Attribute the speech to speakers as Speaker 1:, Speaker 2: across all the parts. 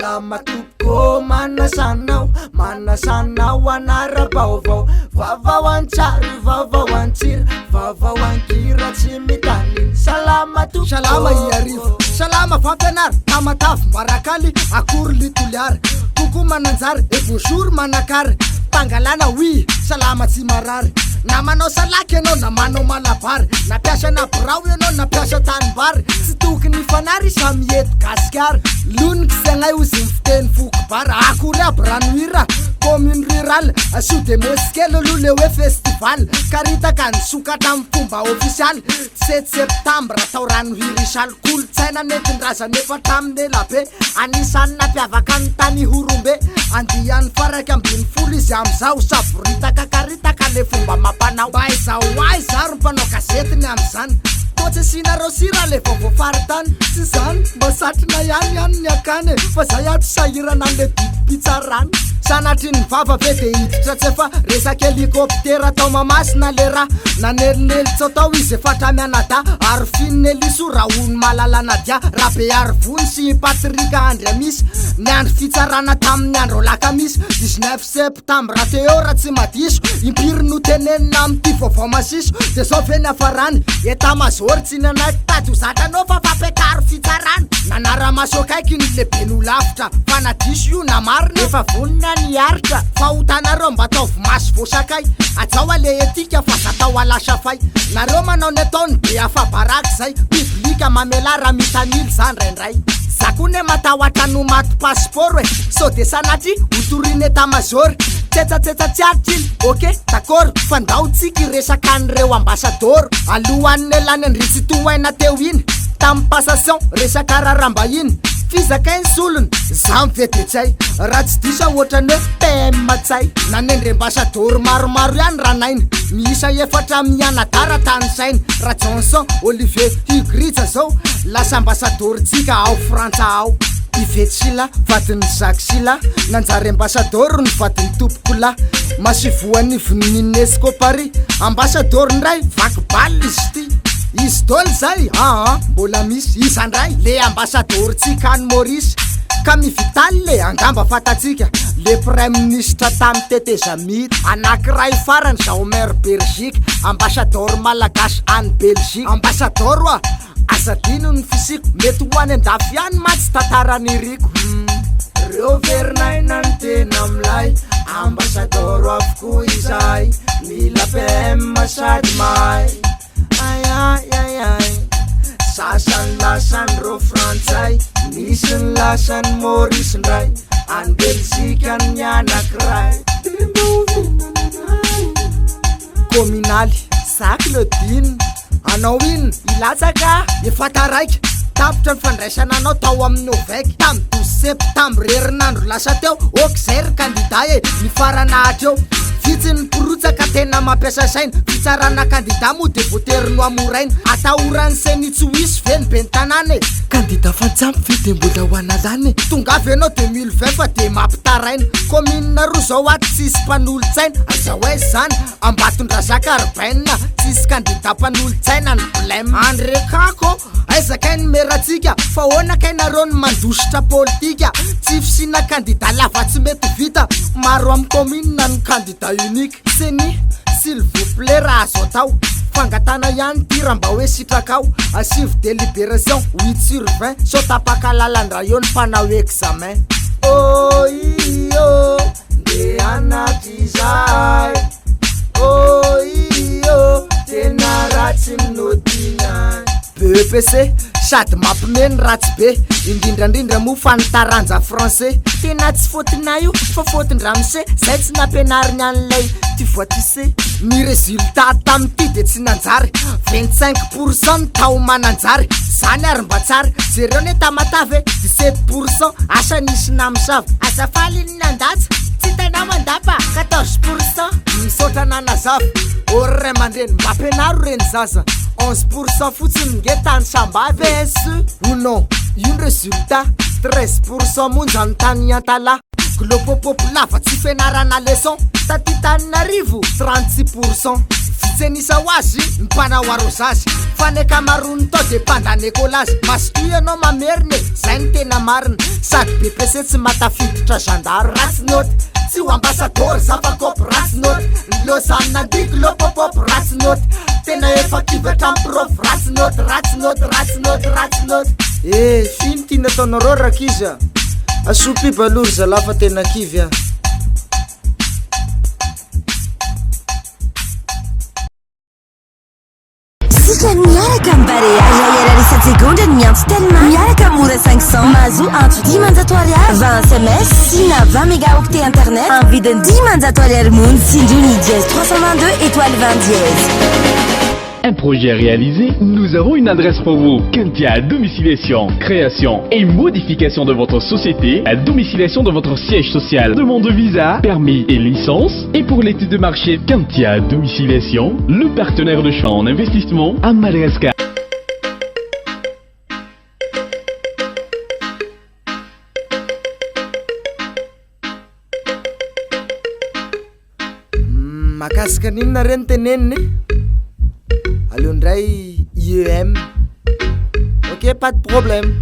Speaker 1: Salama tompoko, manasa anao, manasa anao anara-baovao. Vaovao an-tsary, vaovao an-tsira, vaovao an-kira tsy mitanila. Salama tompoko.
Speaker 2: Salama Iarivo, salama Fampianara, Tamatave, Marakaly, akory ly Toliara, coucou Mananjary et bonjour Manakara, Pangalana oui, salama tsy marary, na manao salaka ianao na manao malabary, na mpiasa na birao ianao na mpiasa tanimbary, tsy tokony hifanary samy eto Gasikara, loniky sy agnay ozy ny fiteny foko bara, akory aby Ranohira, commune rurale, asio de mosquée aloha le hoe festival, karitaka nisokatra amin'ny fomba ofisialy, 7 septembre tao Ranohira Isalo, kolontsaina nentin-drazana efa hatramin'ny ela be, anisan'ny nampiavaka ny tany Ihorombe, andiany faha-11 izy amin'izao, savoritaka karitaka le fomba mampanao, mba aiza ho aiza ary mpanao gazety ny amin'izany, toa tsy asianareo sira le vaovao faritany, tsy zany mba satrina ihany ihany ny akany e, fa zay ato sahirana an'le didim-pitsarana. Sanatria ny vava ve de hiditra tsy efa resaka hélicoptère tao Mahamasina le raha nanelinely tsao tao izy efatra mianadahy ary Fine Elisoa Rahonimalala Nadia Rabearivony sy i Patrick Andriamisy niandry fitsarana tamin'ny andro alakamisy 19 septembre teo eo raha tsy madiso impiry no tenenina amin'ity vaovao masiso de zao ve ny hafarany état major tsy nanaiky tady ho zatra anao fa fampiakaro fitsarana nanara-maso akaiky ny lehibe no lavitra fa na diso io na marina efa vonona ny hiaritra fahotanareo mba ataovy maso voasakay ajao ale etika fa zatao alasafay nareo manao ny ataony de afa-baraka zay publika mamela raha mitanily za ndraindray za koa ne matahotra no maty passeport e sao de sanatria hotoriny état major tsetsatsetsa tsy aritra iny ok d'accord fa ndao tsika iresaka an'ireo ambassadeur alohan'ny elany andritsy toaina teo iny tamin'ny passation resaka raharaham-bahiny fizaka ny solony za mivety tsy hay raha tsy diso ohatrany hoe PM tsay nanendry ambassadeur maromaro ihany raha naina miisa efatra mianadara tany saina raha Johnson Olivier Hugrija zao lasa ambassadeur-tsika ao Frantsa ao Yvette Sylla vadin'ny Jacques Sylla nanjary ambassadeur ny vadin'ny tompokolahy masivoanivon'ny UNESCO Paris ambassadeur ndray vaky bal izy ty izy dôly zay aa mbola misy iza ndray le ambassadeur-tsika any Maurice Camille Vital le angamba fantatsika le premier ministre tamy tetezamita anankiray farany Jean-Omer Belgique ambassadeur malagasy any Belgique ambassadeur oa azadino ny fisiko mety ho any andafy ihany ma tsy tantaran'iriko.
Speaker 1: Reo verinaina ny tena milay ambassadeur avokoa izahay mila PM sady mahay ay ay ay ay sasany lasany reo frantsay misy ny lasany Maurice ndray any Belzika ny anankiray.
Speaker 2: Communal za Claudine anao inona ilatsaka efa taraiky tapitra ny fandraisana anao tao amin'ny OVEC tamy 12 septembre herinandro lasa teo ok zay ry kandida e ny farana hatreo vitsy ny mporotsaka tena mampiasa saina fitsarana kandida moa de voatery no amoraina atahoran'ny CENI tsy ho isy ve ny ben'ny tanàna e kandida fantsampy ve de mbola ho analana e tonga avy ianao 2020 fa de mampitaraina commune roa zao ato tsisy mpanolotsaina aiza ho aiza zany Ambatondrazaka ary bainina tsisy kandida mpanolotsaina ny blème André Kako aiza kay ny meratsika fa ahoana kay nareo ny mandositra politika tsy fisiana kandida lava tsy mety vita maro amin'ny commune ny kandida unique CENI s'il vous plaît raha azo atao fangatana ihany ty raha mba hoe sitrakao asivo délibération 8 sur 20 sao tapaka lalandra eo ny mpanao examen.
Speaker 1: Oh io ndeha anatry izahay oh io tena ratsy minodina.
Speaker 2: BEPC sady mampimeny ratsy be indrindrandrindra moa fa ny taranja français tena tsy fôtinay io fa fôtin-dramose zay tsy nampianariny an'ilay tu vois tu sais ny résultat tamin'ity de tsy nanjary 25% ny tao Mananjary zany ary mba tsara jereo ne Tamatave 17% asa nisy namosavy azafaly ny nandatsa tsy hitanao mandapa 14% misaotra nanazava ô ray aman-dreny mba ampianaro reny zaza 11% fotsiny nge tany Sambavy PSE ou non io ny résultat 13% monja ny tany Antalaha glopopop lava tsy fianarana leçon taty Tananarivo 36%. Tsy an'isa ho azy ny mpanao arrosage fa ny ankamaroan'ny tao dia mpandany écolage. Mazotoa ianao mamerina e, zay no tena marina. Sady BPC tsy mahatafiditra gendarme. Ratsy note, tsy ho ambassador za fa cop ratsy note. Ny Lausanne nandiko lo pop pop ratsy note. Tena efa kivy hatramin'ny prof ratsy note, ratsy note, ratsy note, ratsy note.
Speaker 1: Eh, f'ino ty nataonareo rankizy a? Asio pub aloha ry zalahy fa tena kivy ah.
Speaker 3: Sika miaraka amin'ny Barea. Iray ariary isan-tsegondra ny miantso Telma. Miaraka amin'ny Mora 500. Mahazo antso 500 ariary, 20 sms sy na 20 mégaoctets internet amin'ny vidiny 500 ariary monja. Tsindrio ny dièse 322 étoile 20 dièse.
Speaker 4: Un projet réalisé, nous avons une adresse pour vous. Kentia Domiciliation, création et modification de votre société, la domiciliation de votre siège social, demande de visa, permis et licence. Et pour l'étude de marché, Kentia Domiciliation, le partenaire de choix en investissement à Madagascar.
Speaker 1: Mahakasika an'inona re ny teneniny? Aleo indray IEM. Ok, pas de problème.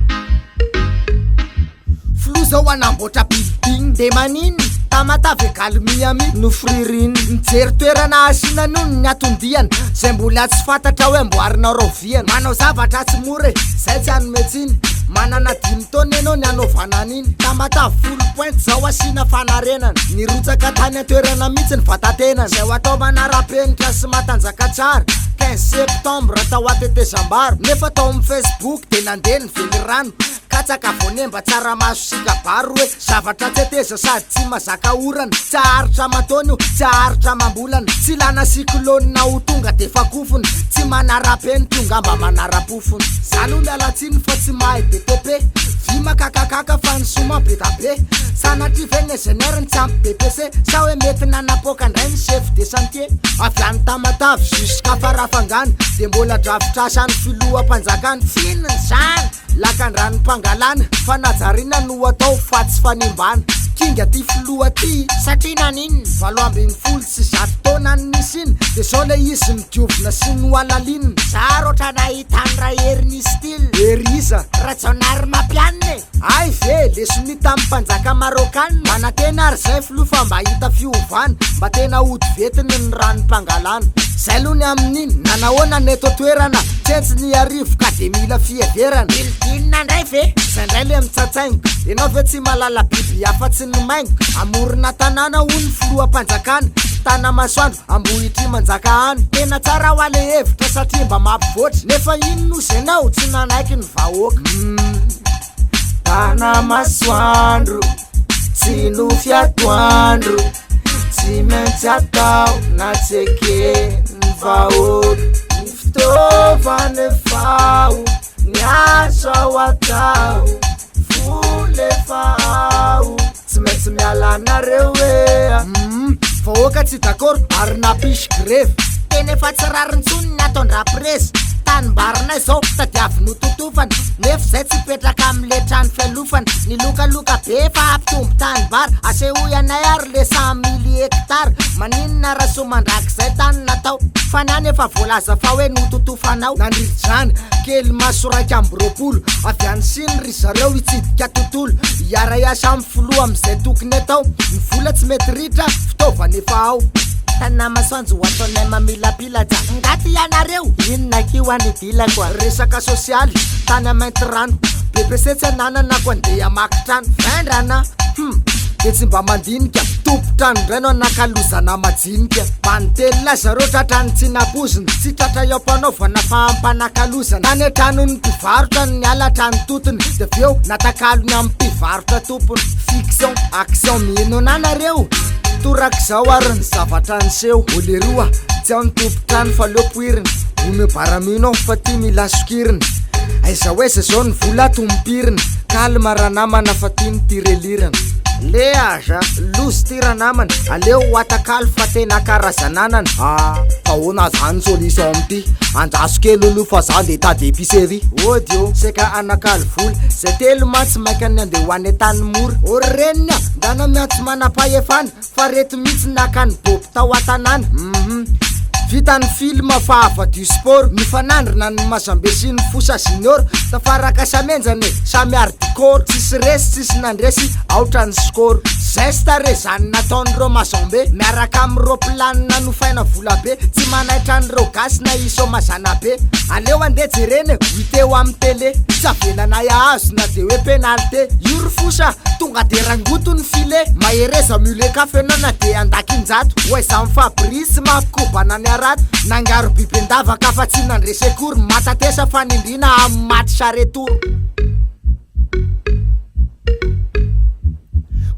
Speaker 2: Filoha zao hanamboatra building de maninona? Tamatave égale Miami no fiririny. Mijery toerana asiana an'io ny atondiany zay mbola tsy fantatra hoe amboarina raoviana. Manao zavatra tsy mora e, zay tsy hanome tsiny. Manana dimy taona ianao ny hanaovana an'iny. Tamatave folo pointe zao asiana fanarenana. Nirotsaka tany an-toerana mihitsy ny vatatenany. Zay ho atao manara-penitra sy matanjaka tsara. 15 septembre tao Atetezambaro. Nefa tao amin'ny Facebook de nandeha ny velirano. Katsaka, voanemba, tsaramaso sy kabary hoe zavatra tsy ateza sady tsy mazaka orana. Tsy haharitra aman-taona io, tsy haharitra amam-bolana. Tsy ilana cyclone ho tonga d'efa kofona. Tsy manara-penitra io ngamba manara-pofona. Za aloha miala tsiny fa tsy mahay BTP. Vy makakakaka fa ny soma be da be. Sanatria ve ny ingénieur no tsy ampy BPC? Sa hoe mety nanapoaka indray ny chef de chantier? Avy any Tamatave jusqu'à Farafangana dia mbola drafitr'asan'ny filoham-panjakana. Tsinona izany! Lakandranom-pangalana, fanajariana no atao fa tsy fanimbana. Kinga ty filoha ty satria naninona? 118 taona ny nisiany de zao le izy nodiovina sy nohalalinina. Za roatra nahita an'i Rahery nisy style. Hery iza? Rajaonarimampianina e! Hay ve lesona io tamin'ny mpanjaka Marôkana? Manantena ary zay filoha fa mba hahita fiovana, mba tena hody vetiny ny ranom-pangalana. Zay aloha ny amin'iny, nanahoana ny eto an-toerana? Tsentsina i Arivo ka de mila fiheverana. Dildilina ndray ve? Zay ndray le mitsatsaingoka. Enao ve tsy mahalala biby afa-tsy ny maingoka? Hamorona tanàna hono ny filoham-panjakana. Tanamasoandro, Ambohitrimanjaka any. Tena tsara hoa le hevitra satria mba mampivoatra. Nefa inona ozy enao tsy nanaiky ny vahoaka?
Speaker 1: Humm. Tanamasoandro, tsy nofy atoandro. Tsy maintsy atao na tsy eken'ny vahoaka. Ny fitaovana efa ao, ny asa ho atao, vola efa ao. Tsy maintsy miala anareo e.
Speaker 2: Humm, vahoaka tsy d'accord ary nampisy grevy. Tena efa tsy rariny intsony ny ataon-draprezy. Tanimbarinay zao tadiaviny ho totofana, nefa izay tsy hipetraka amin'le trano fialofana. Nilokaloka be fa hampitombo tanimbary, asehoy anay ary le 100 mille hectares. Maninona raha soa mandrakizay tany natao, fa ny any efa voalaza fa hoe nototofanao. Nandritra izany, kely maso 21, avy any Sina ry zareo hitsidika tontolo, hiara-hiasa amin'ny filoha amin'izay tokony atao. Ny vola tsy mety ritra, fitaovana efa ao. Tanamasoandro ataonay mamilapilatra. Ngaty ianareo, inona akia ny dilako a? Resaka sosialy, tany Maintirano, BPC tsy ananana ko andeha hamaky trano. Vendrana, hum, de tsy mba mandinika, tompon-trano indray no anakalozana majinika. Bantelina zareo tratran'ny tsy nampoizina, tsy tratra eo am-panaovana fa am-panakalozana. Tany an-tranon'ny mpivarotra no niala hatrany totony, de avy eo natakalony amin'ny mpivarotra tompony. Fiction, action, mino anah nareo? Torak'izao ary ny zavatra niseho. O leroa, tsy ao ny tompon-trano fa aleo poirina. Omeo baramino aho fa ty mila sokirina. Aiza ho aiza zao ny vola tompirina. Calme ranamana fa ty ny tirelirana. Le aza, loza ty ranamana, aleo ho atakalo fa tena karazan'anana. Ah, fa ahoana zany solution amin'ity? Andraso kely aloha fa za ndeha hitady épicerie. Ody ô, saika hanakalo vola. Zay telo mantsy maika ny andeha ho any Antanimora. Ô ry reniny a, ndana miantso manam-pahefana. Fa reto mihitsy naka ny bôby tao an-tanàna. Hum. Vita ny film fa hafa du sport. Nifanandrina ny Mazambe sy ny Fosa Junior. Tafaraka samy henjana e, samy hardcore. Tsisy resy tsisy nandresy, aotra ny score. Geste re zany nataon'ireo Mazambe. Miaraka amin'ny roplanina nofaina volabe. Tsy manaitra an'ireo gasy na iso mazana be. Aleo andeha jerena e, ho hita eo amin'ny télé. Tsy avelanay ahazo na dia hoe pénalité. Io ry Fosa, tonga dia rangoto ny filet. Mahereza Muleka fenao na dia andakin-jato. Ho aiza amin'i Fabrice mampikobana ny harato. Nangaro biby an-davaka fa tsy nandresy akory. Matatesa fanindriana amin'ny match retour.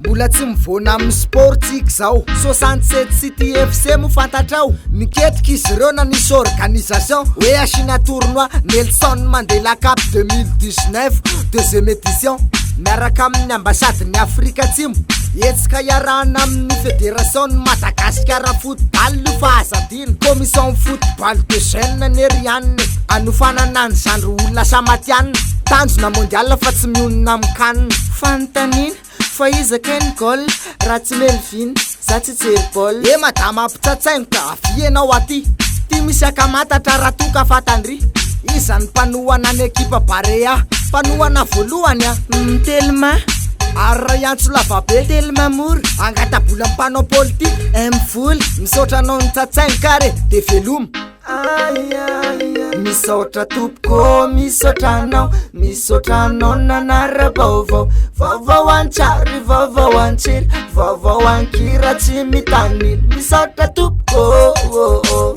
Speaker 2: Mbola tsy mivoana amin'ny sport tsika izao. 67 City FC moa fantatrao. Niketrika izy ireo nanisy organisation hoe asiana tournoi Nelson Mandela Cup 2019 deuxième édition miaraka amin'ny ambasadin'ny Afrika Atsimo. Hetsika iarahana amin'ny fédération-n'i Madagasikara football io fa aza adino. Commission football de jeunes anie ry anona e. Anofanana ny zandry olona samatianina. Tanjona mondial fa tsy mionona amin'ny CAN.
Speaker 1: Fanontaniana, fa iza kay ny goal raha tsy Melvin, za tsy hijery baolina.
Speaker 2: He madama mpitsatsaingoka, avia ianao aty. Ty misy akamatatra raha toa ka fantandry. Iza ny mpanohana ny ekipa Barea? Mpanohana voalohany a!
Speaker 1: Telma.
Speaker 2: Ary raha hiantso lavabe?
Speaker 1: Telma mora.
Speaker 2: Angata-bola mpanao politika?
Speaker 1: Mvola.
Speaker 2: Misaotra anao nitsatsaingoka ary e, de veloma.
Speaker 1: Misaotra tompoko, misaotra anao, misaotra anao nanara-baovao. Vaovao an-tsary, vaovao an-tsiry, vaovao an-kira tsy mitanila. Misaotra tompoko.